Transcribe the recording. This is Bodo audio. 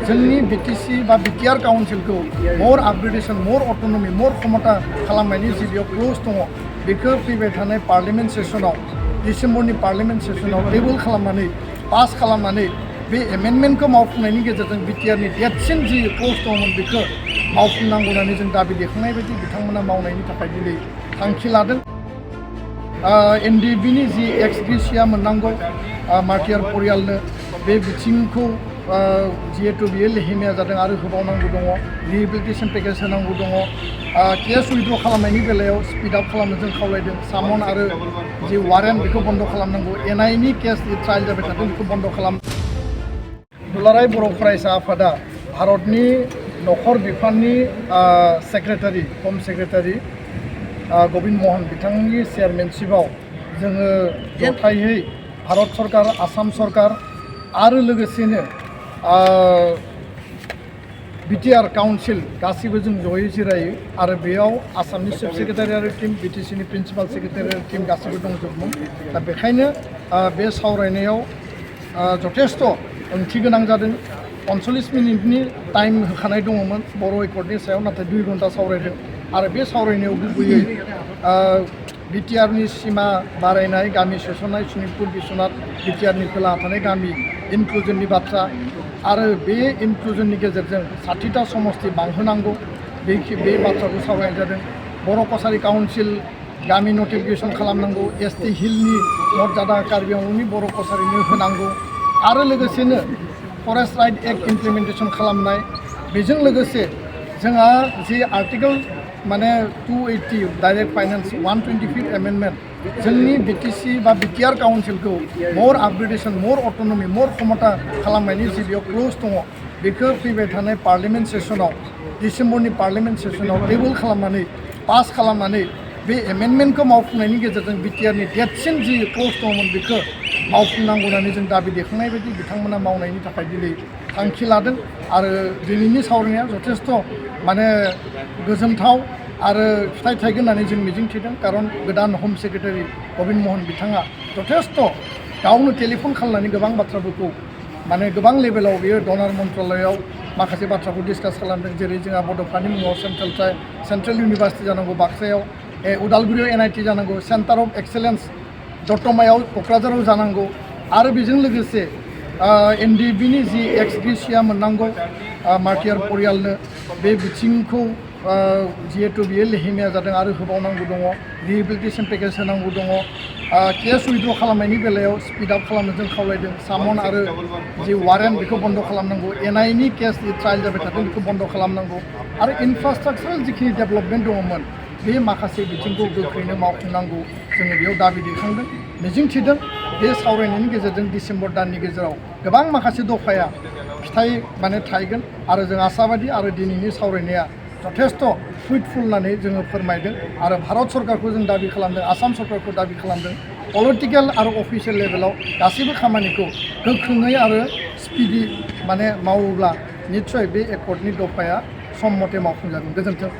जोंनि बिटिसि बा बिटिआर काउन्सिलखौ मोर आपग्रेडेसन मोर अट'नमि मोर क्षमता खालामनायनि जि बेयाव क्ल'ज दङ बेखौ फैबाय थानाय पार्लियामेन्ट सेसनाव डिसेम्बरनि पार्लियामेन्ट सेसनाव टेबोल खालामनानै पास खालामनानै बे एमेन्डमेन्टखौ मावफुंनायनि गेजेरजों बिटिआरनि देरसिन जि क्ल'ज दङमोन बेखौ मावफुंनांगौ होननानै जों दाबि दैखांनाय बायदि बिथांमोना मावनायनि थाखाय दिनै थांखि लादों। एनडिबिनि जि एक्स ग्रेसिया मोननांगौ मार्टियार परियालनो बे बिथिंखौ जिहेतु बियो लेहेमिया जादों आरो होबावनांगौ दङ रिहेबिलिटेसन पेकेज होनांगौ दङ केस उइथड्र खालामनायनि बेलायाव स्पिड आप खालामनो जों खावलायदों सामन आरो जि वारेन्ट बेखौ बन्द खालामनांगौ एनआइनि केस ट्रायल जाबाय थादों बेखौ बन्द खालाम। दुलाराय बर' फरायसा आफादा भारतनि नखर बिफाननि सेक्रेटारि हम सेक्रेटारि गबिन्द महन बिथांनि चेयारमेनशिपआव जोङो जथायै भारत सरकार आसाम सरकार आरो लोगोसेनो बिटिआर काउन्सिल गासिबो जों जयै जिरायो आरो बेयाव आसामनि चिफ सेक्रेटारि टीम बिटिसिनि प्रिन्सिपाल सेक्रेटारि टीम गासिबो दंजोबमोन। दा बेखायनो बे सावरायनायाव जथेस्थ' ओंथि गोनां जादों। 45 मिनिटनि टाइम होखानाय दङमोन बर' एकर्डनि सायाव, नाथाय 2 घन्टा सावरायदों आरो बे सावरायनायाव गुबैयै बिटिआरनि सिमा बारायनाय गामि सोसननाय सनितपुर बिश्वनाथ बिटिआरनि खोला थानाय गामि इनक्लुजननि बाथ्रा आरो बे इनक्लुजननि गेजेरजों 60टा समस्ति बांहोनांगौ बे बाथ्राखौ सावरायनाय जादों। बर' कसारि काउन्सिल गामि नटिफिकेसन खालामनांगौ, एसटि हिलनि मर्यादा कार्बि आंलंनि बर' कसारिनो होनांगौ आरो लोगोसेनो फरेस्ट राइट एक्ट इमप्लिमेन्टेसन खालामनाय। बेजों लोगोसे जोंहा जि आर्टिकल माने 280 डाइरेक्ट फाइनेन्स 125 एमेन्डमेन्ट जोंनि बिटिसि बा बिटिआर काउन्सिलखौ मोर आपग्रेडेसन मोर अट'नमि मोर क्षमता खालामनायनि जि बेयाव क्ल'ज दङ बेखौ फैबाय थानाय पार्लियामेन्ट सेसनाव डिसेम्बरनि पार्लियामेन्ट सेसनाव टेबोल खालामनानै पास खालामनानै बे एमेन्डमेन्टखौ मावफुंनायनि गेजेरजों बिटिआरनि देरसिन जि क्ल'ज दङमोन बेखौ मावफुंनांगौ होननानै जों दाबि दैखांनाय बायदि बिथांमोना मावनायनि थाखाय दिनै थांखि लादों आरो दिनैनि सावरायनाया जथेस्थ' माने गोजोनथाव आरो फिथाइ थायगोन होननानै जों मिजिंथिदों। खारन गोदान हम सेक्रेटारि गबिन्द महन बिथाङा जथेस्थ' गावनो टेलिफन खालामनानै गोबां बाथ्राफोरखौ माने गोबां लेभेलाव बियो डनार मन्त्रालयाव माखासे बाथ्राखौ डिसकास खालामदों। जेरै जोंहा बड'फानि मुङाव सेन्ट्रेल इउनिभार्सिटि जानांगौ बाक्सायाव, उदालगुरियाव एनआइटि जानांगौ, सेन्टार अफ एक्सेलेन्स दतमायाव क'क्राझाराव जानांगौ आरो बेजों लोगोसे एनडिबिनि जि एक्स ग्रेसिया मोननांगौ मार्टियार परियालनो बे बिथिंखौ जिहेतु बियो लेहेमिया जादों आरो होबावनांगौ दङ रिहेबिलिटेसन पेकेज होनांगौ दङ केस उइथड्र खालामनायनि बेलायाव स्पिड आप खालामनो जों खावलायदों सामन आरो जि वारेन्ट बेखौ बन्द खालामनांगौ एनआइनि केस ट्रायल जाबाय थादों बेखौ बन्द खालामनांगौ आरो इनफ्रास्ट्राक्चारेल जिखिनि डेभेलपमेन्ट दङमोन बे माखासे बिथिंखौ गोख्रैनो मावफुंनांगौ जोङो बेयाव दाबि दैखांदों। मिजिंथिदों बे सावरायनायनि गेजेरजों डिसेम्बर दाननि गेजेराव गोबां माखासे दफाया फिथाइ माने थायगोन आरो जों आसाबादि आरो दिनैनि सावरायनाया जथेस्थ' फ्रुइटफुल होननानै जोङो फोरमायदों आरो भारत सरकारखौ जों दाबि खालामदों, आसाम सरकारखौ दाबि खालामदों पलिटिकेल आरो अफिसियेल लेभेलाव गासैबो खामानिखौ गोख्रोङै आरो स्पिडि माने मावोब्ला निस्सय बे एकर्डनि दफाया सम मथे मावफुंजागोन। गोजोन्थों।